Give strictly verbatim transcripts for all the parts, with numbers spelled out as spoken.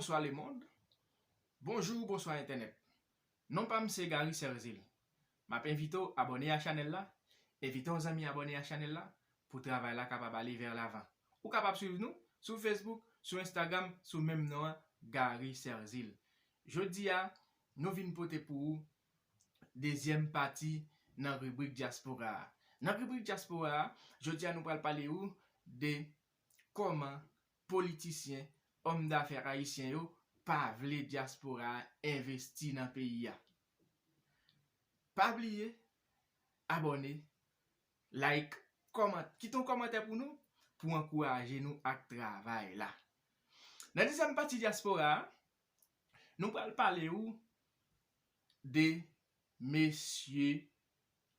Bonswa lemonn. Bonjou, bonswa entènèt. Non pa m se Gary Serzil. M ap envite w abòne a chanèl la. Envite yon zanmi abòne a chanèl la pou travay la kapab ale vè lavan. Ou kapab swiv nou sou Facebook, sou Instagram, sou menm non an, Gary Serzil. Jodi a, nou vin pote pou ou dezyèm pati nan ribrik dyaspora a. Nan ribrik dyaspora a, jodi a nou pral pale ou de kòman politisyen, òm dafè ayisyen yo pa vle dyaspora a envesti nan peyi a. Pa bliye abòne, like, kòmant, kite yon kòmantè pou nou, pou ankouraje nou ak travay la. Nan dezyèm pati dyaspora a, nou pral pale ou de mesye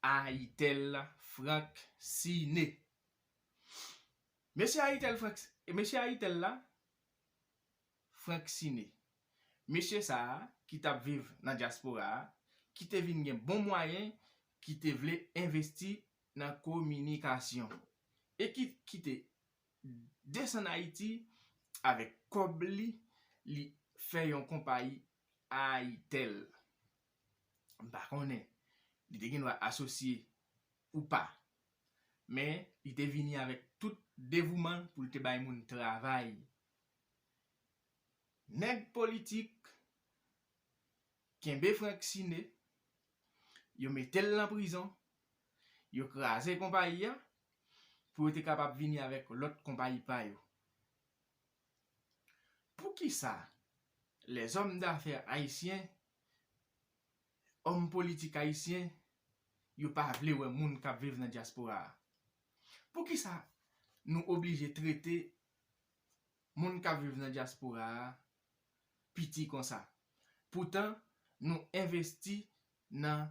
Ayitèl Frank Siné. Mesye Ayitèl Frank, mesye Ayitèl la, Frank Siné. Mesye sa a, ki t ap viv nan dyaspora a, ki te vin gen bon mwayen, ki te vle envesti nan kominikasyon, e ki, ki te desann Ayiti avèk kòb li, li fè yon konpayi Ayitèl. M pa konnen, li te gen dwa asosye ou pa. Men, li te vini avèk tout devouman pou l te bay moun travay. Nèg politik kenbe Frank Siné, yo mete l nan prizon, yo kraze konpayi a pou yo te kapab vini avèk lòt konpayi pa yo. Poukisa lèzòm dafè ayisyen, òm politik ayisyen, yo pa vle wè moun k ap viv nan dyaspora a? Poukisa nou oblije trete moun k ap viv nan dyaspora a piti konsa? Poutan, nou envesti nan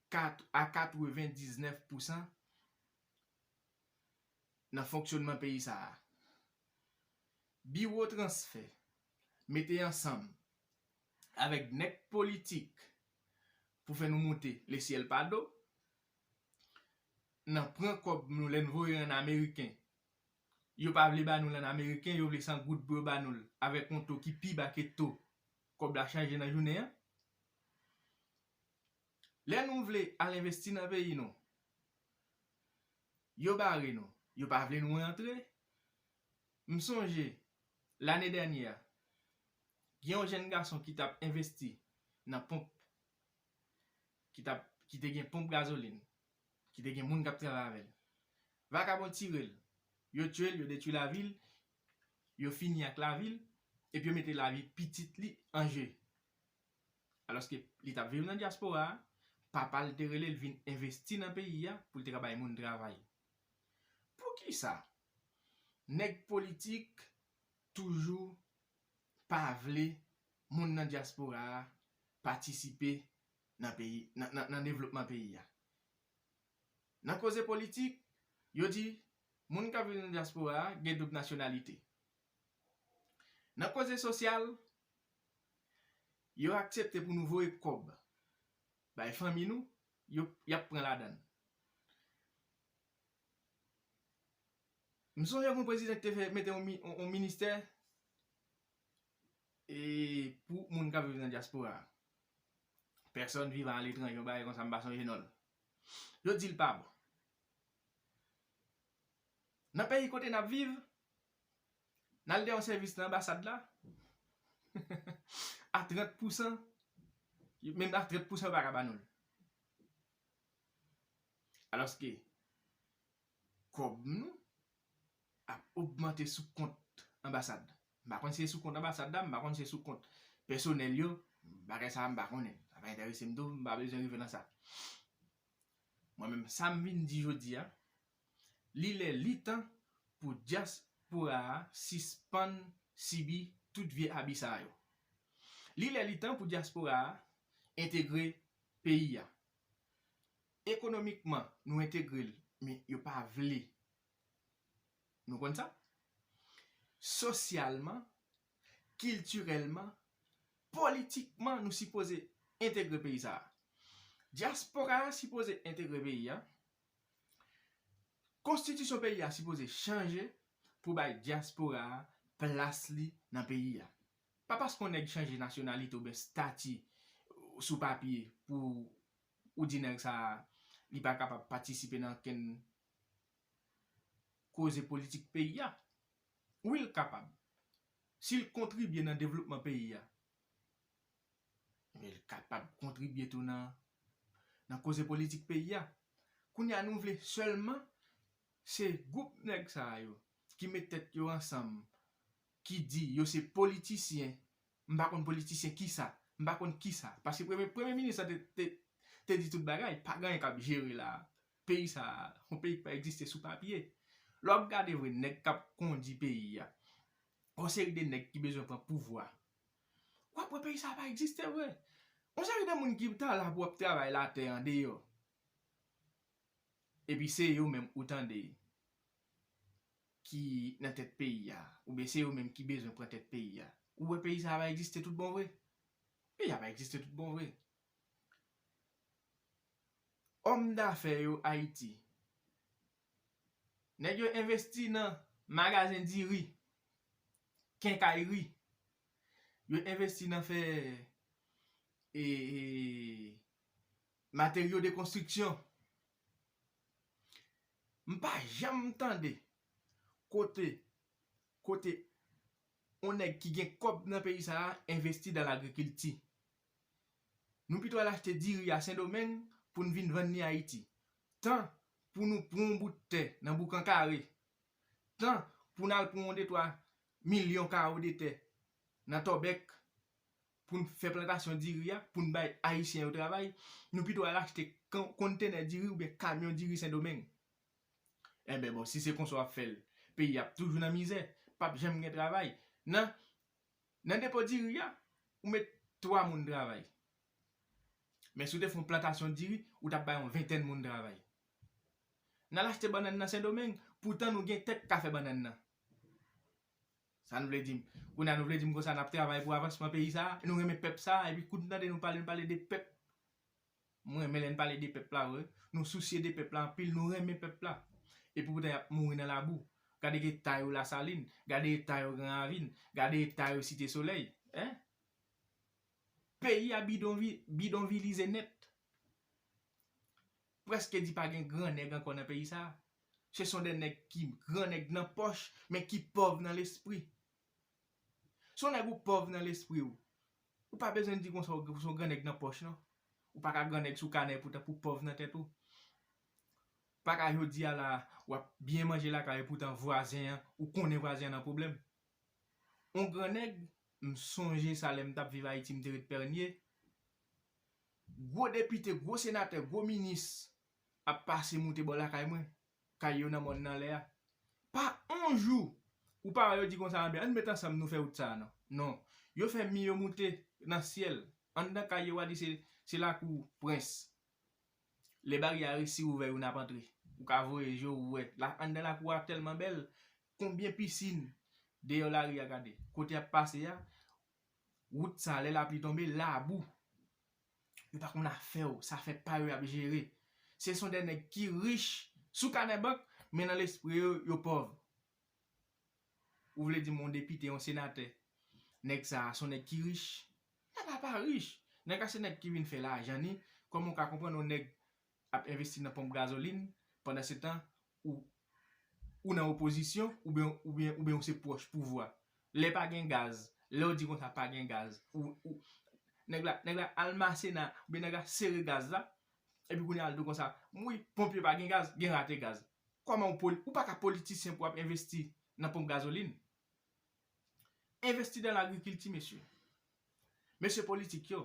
kat-, a katrevendiznèf pousan nan fonksyònman peyi sa a. Biwo transfè mete ansanm avèk nèg politik pou fè nou moute lesyèl pa do, nan pran kòb nou lè n voye ann ameriken. Yo pa vle ba nou l ann ameriken, yo vle san goud pou yo ba nou l avèk yon to ki pi ba ke to kòb la chanje nan jounen an. Lè nou vle al envesti nan peyi nou, yo bare nou, yo pa vle nou rantre. M sonje, lane dènyè a, gen yon jèn gason ki t ap envesti nan ponp, ki t ap, ki te gen ponp gazolin, ki te gen moun k ap travay avè l. Vakabon tire l, yo tye l, yo detwi lavi l, yo fini ak lavi l, epi yo mete lavi pitit li an je. Alòske li t ap viv nan dyaspora a, papa l te rele l vin envesti nan peyi a pou l te ka bay moun travay. Poukisa nèg politik toujou pa vle moun nan dyaspora a patisipe nan peyi, nan, nan, nan devlopman peyi a? Nan koze politik, yo di moun k ap viv nan dyaspora a gen doub nasyonalite. Nan koze sosyal, yo aksepte pou nou voye kòb bay fanmi nou, yo, y ap pran ladan l. M sonje yon prezidan ki te fè mete yon mi-, yon, yon ministè, e, pou moun k ap viv nan dyaspora a. Pèsòn vivan aletranje, yon bagay konsa, m pa sonje non l. Yo di l pa bon. Nan peyi kote n ap viv, n al de yon sèvis nan anbasad la, a trant pousan, menm a trant pousan yo pa ka ba nou l. Alòske, kòb nou ap ogmante sou kont anbasad. M pa konn si se sou kont anbasad la, m pa konn si se sou kont pèsonèl yo, bagay sa a m pa konnen. Sa pa enterese m tou, m pa bezwen rive nan sa. Mwen menm, sa m vin di jodi a, li lè li tan pou dyaspora a sispann sibi tout vye abi sa yo. Li lè li tan pou dyaspora a entegre peyi a. Ekonomikman, nou entegre l, men yo pa vle. Nou konn sa? Sosyalman, kiltirèlman, politikman, nou sipoze entegre peyi sa a. Dyaspora a sipoze entegre peyi a. Konstitisyon peyi a sipoze chanje pou bay dyaspora a plas li nan peyi a. Pa paske yon nèg chanje nasyonalite oubyen stati sou papye pou ou di nèg sa a, li pa kapab patisipe nan okenn koze politik peyi a. Wi, l kapab. Si l kontribye nan devlopman peyi a, men l kapab kontribye tou nan, nan koze politik peyi a. Kounye a nou vle sèlman se gwoup nèg sa yo ki met tèt yo ansanm, ki di yo se politisyen, m pa konn politisyen kisa, m pa konn kisa. Paske premye, premye minis la te, te, te di tout bagay, pa gen anyen k ap jere la. Peyi sa a, yon peyi ki pa egziste sou papye. Lè w ap gade vre nèg k ap kondi peyi a, yon seri de nèg ki bezwen pran pouvwa, w ap wè peyi sa a pa egziste vre. Yon seri de moun ki ta la pou ap travay latè andeyò. Epi se yo menm ou tande ki nan tèt peyi a, oubyen se yo menm ki bezwen pran tèt peyi a. Ou wè peyi sa a pa egziste tout bon vre? Peyi a pa egziste tout bon vre. Òm dafè yo Ayiti, nèg yo envesti nan magazen diri, kenkayri. Yo envesti nan fè, e, e, materyo de konstriksyon. M pa janm tande kote, kote yon nèg ki gen kòb nan peyi sa a envesti dan lagrikilti. Nou pito al achte diri a Sendomeng pou n vin vann li Ayiti. Tan pou nou pran yon bout tè nan Boukan Kare, tan pou n al pran yon de twa milyon kawo de tè nan Tòbèk pou n fè plantasyon diri a, pou n bay Ayisyen yo travay, nou pito al achte kon-, kontenè diri oubyen kamyon diri Sendomeng. Enben bon, si se konsa w ap fè l, peyi a ap toujou nan mizè, p ap janm gen travay. Nan, nan depo diri a, ou met twa moun travay. Men si w te fè yon plantasyon diri, ou t ap bay yon ventèn moun travay. N al achte bannann nan Sendomeng, poutan nou gen tèt k ka fè bannann nan. Sa nou vle di m? Kounye a nou vle di m konsa n ap travay pou avansman peyi sa a? Nou renmen pèp sa a, epi kou n tande nou pale, nou pale de pèp. Mwen renmen lè n pale de pèp la vre. Nou sousye de pèp la anpil, nou renmen pèp la. Epi poutan y ap mouri nan labou. Gade eta yo Lasalin, gade eta yo Gran Ravin, gade eta yo Site Solèy. Hein? Peyi a bidonvi-, bidonvilize nèt. Prèske di pa gen gran nèg ankò nan peyi sa a. Se son de nèg ki gran nèg nan pòch, men ki pòv nan lespri. Se yon nèg ou pòv nan lespri w, ou pa bezwen di konsa ou se yon gran nèg nan pòch, non. Ou pa ka gran nèg sou kanè poutan pou pòv nan tèt ou. Pa ka jodi a la, w ap byen manje lakay ou poutan vwazen an, ou konnen vwazen an nan pwoblèm. On gran nèg, m sonje sa lè m t ap viv Ayiti, m te ret Pènye. Gwo depite, gwo senatè, gwo minis ap pase moute bò lakay mwen, kay yo nan mòn nan lè a. Pa on jou, ou pa wè yo di konsa, anben, ann met ansanm nou fè wout sa a, non. Non. Yo fè mi yo moute nan syèl. Anndan kay yo, w a di se, se lakou prens. Lè baryè a resi ouvè, yo n ap antre. Ou ka voye je w, ou wè. La, anndan lakou a tèlman bèl. Konbyen pisin deyò lari a, gade. Kote y ap pase a, wout sa, lè lapli tonbe, labou. Yo pa konn afè w, sa fè pa yo y ap jere. Se son de nèg ki rich sou kanè bank, men nan lespri yo, yo pòv. Ou vle di m yon depite, yon senatè, nèg sa a se yon nèg ki rich? Nèg la pa rich. Nèg la se nèg ki vin fè lajan ni, kòman w ka konprann yon nèg ap envesti nan ponp gazolin, pandan se tan ou, ou nan opozisyon, oubyen, oubyen, oubyen ou se pwòch pouvwa. Lè pa gen gaz, lè w di konsa pa gen gaz, ou, ou, nèg la, nèg la al masena, oubyen nèg la sere gaz la, epi kounye a al di w konsa, wi, ponp yo pa gen gaz, gen rate gaz. Kòman ou poli-, ou pa ka politisyen pou w ap envesti nan ponp gazolin? Envesti dan lagrikilti, mesye. Mesye politik yo,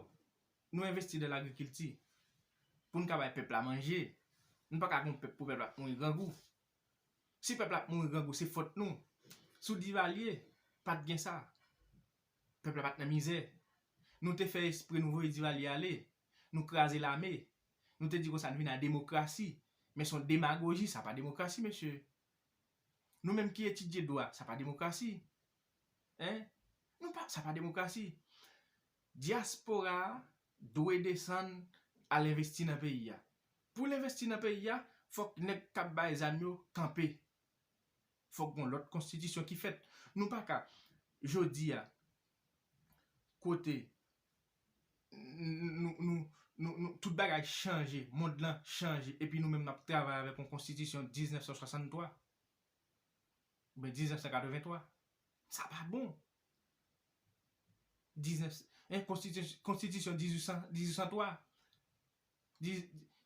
nou envesti dan lagrikilti. Pou n ka bay pèp la manje. Nou pa ka gen pèp pou pèp la ap mouri grangou. Si pèp la ap mouri grangou, se fòt nou. Sou Divalye, pa t gen sa. Pèp la pa t nan mizè. Nou te fè espre nou voye Divalye ale. Nou kraze lame. Nou te di konsa n vin a demokrasi. Men se yon demagoji, sa pa demokrasi, mesye. Nou menm ki etidye dwa, sa pa demokrasi. Hein? Nou pa, sa pa demokrasi. Dyaspora a dwe desann al envesti nan peyi a. Pou l envesti nan peyi a, fòk nèg k ap bay zam yo kanpe. Fòk gon lòt konstitisyon ki fèt. Nou pa ka, jodi a, kote nou, nou, nou, nou, tout bagay chanje, mond lan chanje, epi nou menm n ap travay avèk yon konstitisyon diznèf san swasanntwa, oubyen diznèf san katrevenntwa. Sa pa bon. Diznèf, en, konstitisyon, konstitisyon dizuit san, dizuit san twa, di-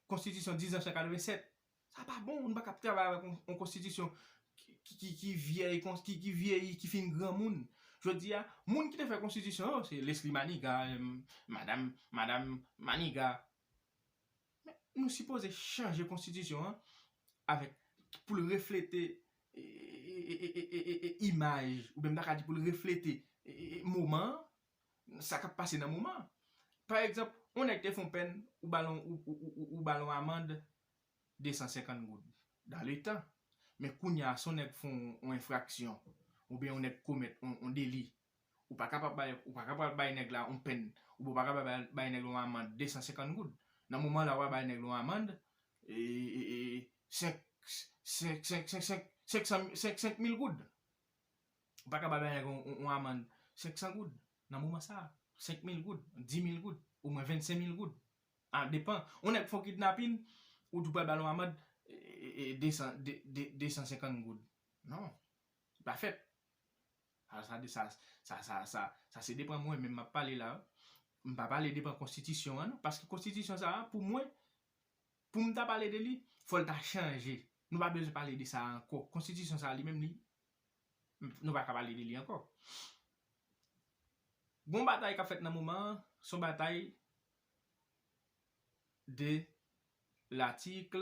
konstitisyon diznèf san katrevensèt. Sa pa bon, nou pa ka ap travay avèk yon, yon konstitisyon ki, ki, ki, ki vyèy, ki, ki vyeyi, ki fin granmoun. Jodi a, moun ki te fè konstitisyon yo, se Leslie Manigat, madanm, madanm Manigat. Men nou sipoze chanje konstitisyon an avèk, pou l reflete e, e, e, e, e, e, e, imaj, oubyen m ta ka di pou l reflete e, e, e, moman an, sa k ap pase nan moman an. Pa egzanp, yon nèg te fè yon pèn, ou ba l yon, ou, ou, ou, ou, ou ba l yon amann de san senkant goud dan le tan. Men kounye a, si yon nèg fè yon, yon enfraksyon, oubyen yon nèg komèt yon, yon deli, ou pa kapab bay, ou pa kapab bay nèg la yon pèn, oubyen ou pa kapab bay, bay nèg la yon amann de san senkant goud. Nan moman la, w a bay nèg la yon amann e, e, e, senk, senk, senk, senk, senk, senk san, senk, senk mil goud. Ou pa kapab bay nèg yon, yon, yon amann senk san goud nan moman sa a. Senk mil goud, dis mil goud, omwen vennsenk mil goud. A depan. Yon nèg fè yon kidnapin, ou tou pral ba l yon amann e, e, e, de san, de, de, de san senkant goud. Non. Li pa fèt. Sa, sa, sa, sa, sa, sa, sa se depan mwen menm m ap pale la. M pa pale depan konstitisyon an, non. Paske konstitisyon sa a, pou mwen, pou m ta pale de li, fò l ta chanje. Nou pa bezwen pale de sa a ankò. Konstitisyon sa a li menm, li, nou pa ka pale de li ankò. Gon batay k ap fèt nan moman an, se yon batay de latik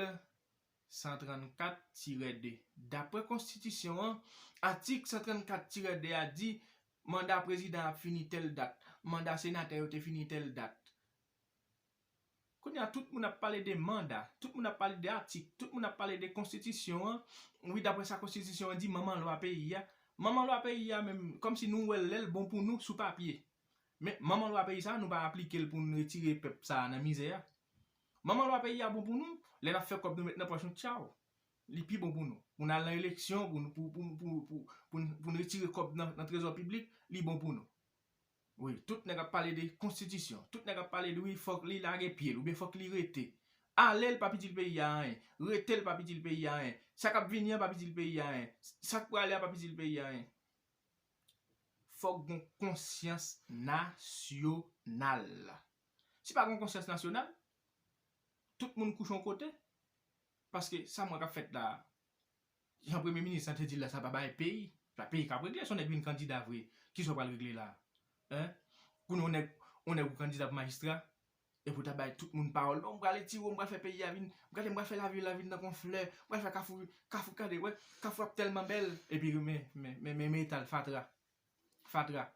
san trannkat tirè de. Daprè konstitisyon an, atik san trannkat tirè de a di, manda prezidan ap fini tèl dat, manda senatè yo te fini tèl dat. Kounye a, tout moun ap pale de manda, tout moun ap pale de atik, tout moun ap pale de konstitisyon an. Wi, daprè sa konstitisyon an di, manman lwa peyi a. Manman lwa peyi a menm, kòmsi nou wè l lè l bon pou nou sou papye. Men manman lwa peyi sa a, nou pa aplike l pou n retire pèp sa a nan mizè a. Manman lwa peyi a bon pou nou, lè n ap fè kòb nou met nan pòch nou, tchaw. Li pi bon pou nou. Pou n al nan eleksyon, pou n, pou, pou, pou, pou, pou n, pou n retire kòb nan, nan trezò piblik, li bon pou nou. Wi, tout nèg ap pale de konstitisyon. Tout nèg ap pale de, wi, fòk li lage pye l, oubyen fòk li rete. Ale l p ap itil peyi a anyen. Rete l p ap itil peyi a anyen. Sa k ap vini an p ap itil peyi a anyen. Sa k prale a p ap itil peyi a anyen. Fòk gon konsyans nasyonal. Si pa gon konsyans nasyonal, tout moun kouche yon kote. Paske sa m wè k ap fèt la a, jan premye minis lan te di l la, sa pa bagay peyi. Sa peyi k ap regle, si yon nèg vin kandida vre, kisa w pral regle la a? Hein? Kounye a yon nèg, yon nèg ou kandida pou majistra, epi w ta bay tout moun pawòl, non, m pral etire w, m pral fè peyi a vin, gade, m pral fè lavil la vin tankou yon flè, m pral fè Kafou, Kafou, gade, wè, Kafou ap tèlman bèl, epi men, men, men, men, men etal fatra, fatra,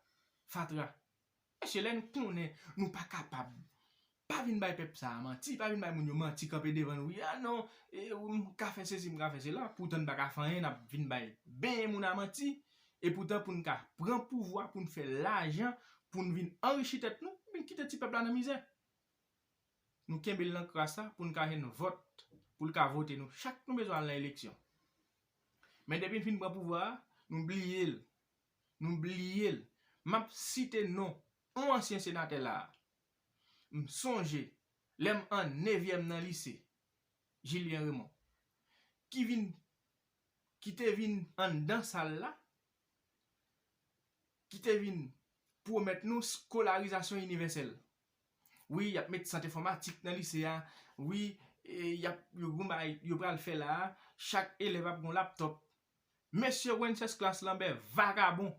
fatra. Mesye, lè n konnen nou pa kapab, pa vin bay pèp sa a manti, pa vin bay moun yo manti, kanpe devan nou, wi, a non, e, m ka fè sesi, m ka fè sela, poutan n pa ka fè anyen, n ap vin bay benyen moun a manti, e poutan pou n ka pran pouvwa, pou n fè lajan, pou n vin anrichi tèt nou, vin kite ti pèp la nan mizè. Nou kenbe l nan kras la pou n ka jwenn vòt, pou l ka vote nou chak nou bezwen al nan eleksyon. Men depi n fin pran pouvwa a, nou bliye l. Nou bliye l. M ap site non yon ansyen senatè la a. M sonje lè m an nevyèm nan lise, Julien Raymond, ki vin, ki te vin anndan sal la, ki te vin pwomèt nou skolarizasyon inivèsèl. Wi, y ap met sant enfòmatik nan lise a. Wi, e, y ap, yo gon bagay yo pral fè la a. Chak elèv ap gon laptòp. Mesye Wencesclass Lambert, vagabon.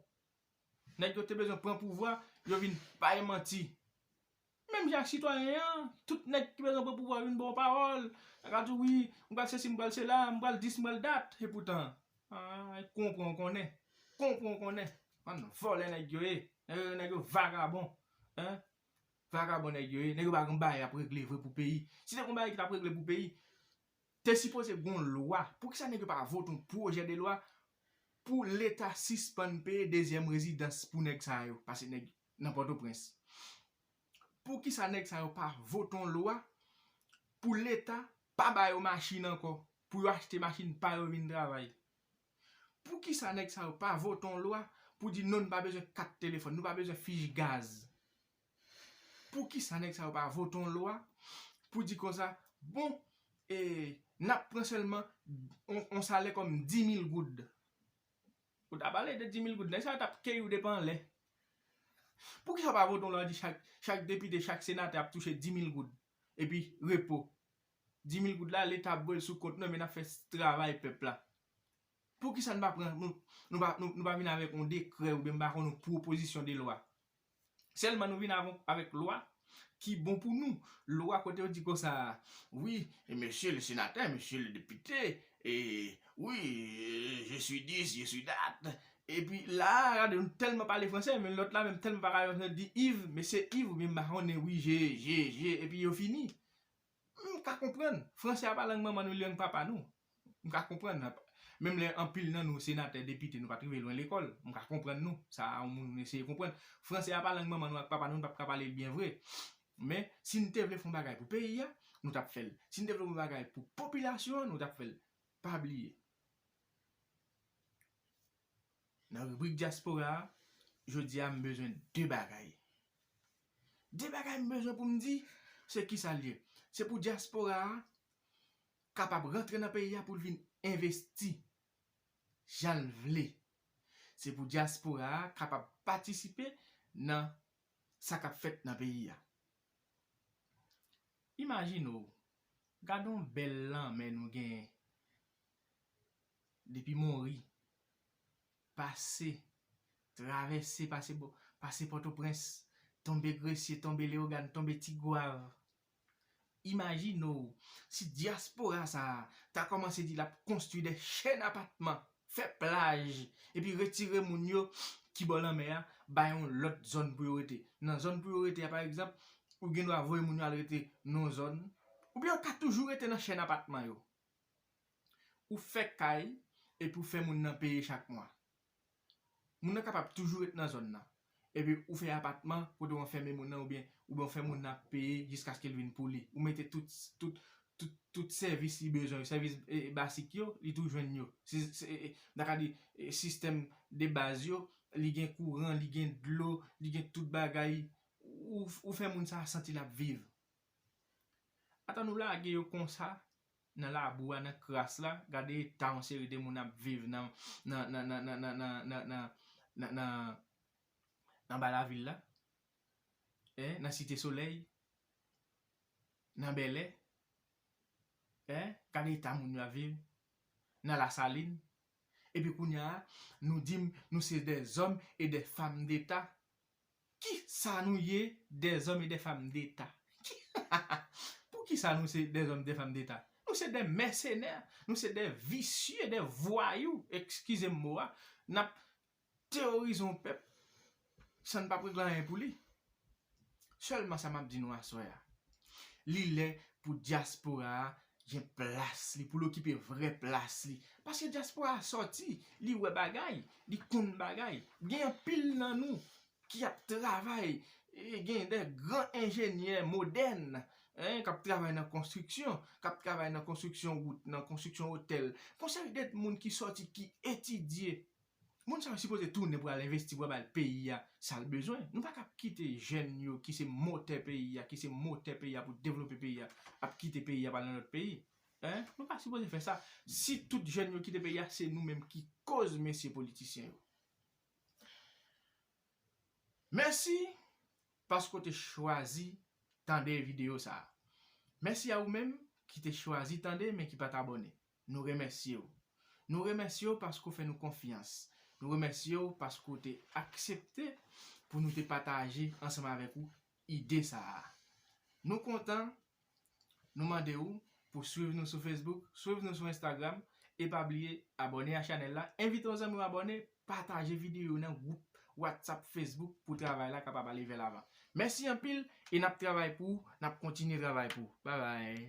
Nèg yo te bezwen pran pouvwa, yo vin bay manti. Menm jan ak sitwayen an, tout nèg ki bezwen pran pouvwa vin ba w pawòl. Nèg ap di w, wi, m pral sesi, m pral sela, m pral dis, m pral dat. Epoutan, ay, konpran w konnen. Konpran w konnen. Bann vòlè nèg yo ye. Nèg yo, nèg yo vagabon. Hein? Vagabon nèg yo ye. Nèg yo pa gon bagay y ap regle vre pou peyi. Si te gon bagay ki t ap regle pou peyi, te sipoze gon lwa. Poukisa nèg yo pa vote yon pwojè de lwa pou Leta sispann peye dezyèm rezidans pou nèg sa yo? Pase nèg nan Pòtoprens. Poukisa nèg sa yo pa vote yon lwa pou Leta pa ba yo machin ankò, pou yo achte machin pa yo vin travay? Poukisa nèg sa yo pa vote yon lwa pou di non, nou pa bezwen kat telefòn, nou pa bezwen fich gaz? Poukisa nèg sa yo pa vote yon lwa pou di konsa, bon, e, n ap pran sèlman yon, yon salè kòm dis mil goud? Ou ta pale de dis mil goud, nèg sa yo t ap keyi w depi anlè. Poukisa w pa vote yon lwa di chak, chak depite, chak senatè ap touche dis mil goud? Epi repo. Dis mil goud la, Leta ap voye l sou kont nou, men n ap fè travay pèp la. Poukisa n pa pran, nou, nou pa, nou, nou pa vin avèk yon dekrè oubyen m pa konn yon pwopozisyon de lwa? Sèlman nou vin avè-, avèk lwa ki bon pou nou. Lwa kote yo di konsa, wi, e mesye le senatè, mesye le depite, e wi, e je suis dis, je suis dat. Epi la, gade, nou tèlman pale fransè, men lòt la menm tèlman pa ka fransè, di Yves, mesye Yves, oubyen m pa konnen, wi, je, je, je, epi yo fini. M ka konprann. Fransè a pa lang manman nou, li lang papa nou. M ka konprann. Menm lè anpil nan nou, senatè, depite, nou pa t rive lwen lekòl. M ka konprann nou. Sa a, yon moun eseye konprann. Fransè a pa lang manman nou ak papa nou, nou p ap ka pale l byen vre. Men, si n te vle fè yon bagay pou peyi a, nou t ap fè l. Si n te vle fè yon bagay pou popilasyon an, nou t ap fè l. Pa bliye. Nan ribrik dyaspora a, jodi a m bezwen de bagay. De bagay m bezwen pou m di, se kisa l ye? Se pou dyaspora a kapab rantre nan peyi a pou l vin envesti jan l vle. Se pou dyaspora a kapab patisipe nan sa k ap fèt nan peyi a. Imajine w, gade yon bèl lanmè nou genyen depi Monri, pase, travèse, pase, pase Pòtoprens, tonbe Gresye, tonbe Leyogàn, tonbe Tigwav. Imajine w, si dyaspora sa a ta kòmanse di l ap konstwi de chèn apatman, fè plaj, epi retire moun yo ki bò lanmè a, bay yon lòt zòn pou yo rete. Nan zòn pou yo rete a, pa egzanp, ou gen dwa voye moun yo al rete nan yon zòn, oubyen yo ka toujou rete nan chèn apatman yo. Ou fè kay, epi ou fè moun nan peye chak mwa. Moun nan kapab toujou ret nan zòn nan. Epi ou fè apatman kote w anfème moun nan oubyen, oubyen ou fè moun nan ap peye jiskaske l vin pou li. Ou mete tout, tout, tout, tout sèvis li bezwen yo, sèvis, e, basik yo, li tou jwenn yo. Si, si, e, e, n ta ka di, e, sistèm de baz yo, li gen kouran, li gen dlo, li gen tout bagay. Ou, ou fè moun sa a santi l ap viv. Ata nou lage yo konsa, nan labou a, nan kras la, gade eta yon seri de moun ap viv nan, nan, nan, nan ba lavil la, en, nan Site Solèy, nan Bèlè, en, gade eta moun yo ap viv, nan Lasalin. Epi kounye a, nou di m nou se des hommes et des femmes d'État. Kisa nou ye, des hommes et des femmes d'État? Poukisa nou se des hommes, des femmes d'État? Nou se de mèsenè, nou se de visye, de vwayou, eskize m mo a. N ap teworize yon pèp san n p ap regle anyen pou li. Sèlman sa m ap di nou aswè a, li lè pou dyaspora a gen plas li, pou l okipe vrè plas li. Paske dyaspora a sòti, li wè bagay, li konn bagay. Gen anpil nan nou ki ap travay, e, gen de gran enjenyè modèn, en, k ap travay nan konstriksyon, k ap travay nan konstriksyon wout, nan konstriksyon otèl. Gon seri de moun ki sòti, ki etidye. Moun sa yo sipoze tounen pou al envesti, pou al bay peyi a sa l bezwen. Nou pa ka kite jèn yo ki se motè peyi a, ki se motè peyi a pou devlope peyi a, ap kite peyi a, pral nan lòt peyi. En? Nou pa sipoze fè sa. Si tout jèn yo kite peyi a, se nou menm ki koz, mesye politisyen yo. Mèsi paske w te chwazi tande videyo sa a. Mèsi a ou menm ki te chwazi tande, men ki pa t abòne. Nou remèsye w. Nou remèsye w paske w fè nou konfyans. Nou remèsye w paske w te aksepte pou nou te pataje ansanm avèk ou ide sa a. Nou kontan, nou mande w pou swiv nou sou Facebook, swiv nou sou Instagram, e pa bliye abòne a chanèl la, envite yon zanmi w abòne, pataje videyo nan gwoup WhatsApp, Facebook pou travay la kapab ale vè lavan. Mèsi anpil, e n ap travay pou w, n ap kontinye travay pou w. Babay.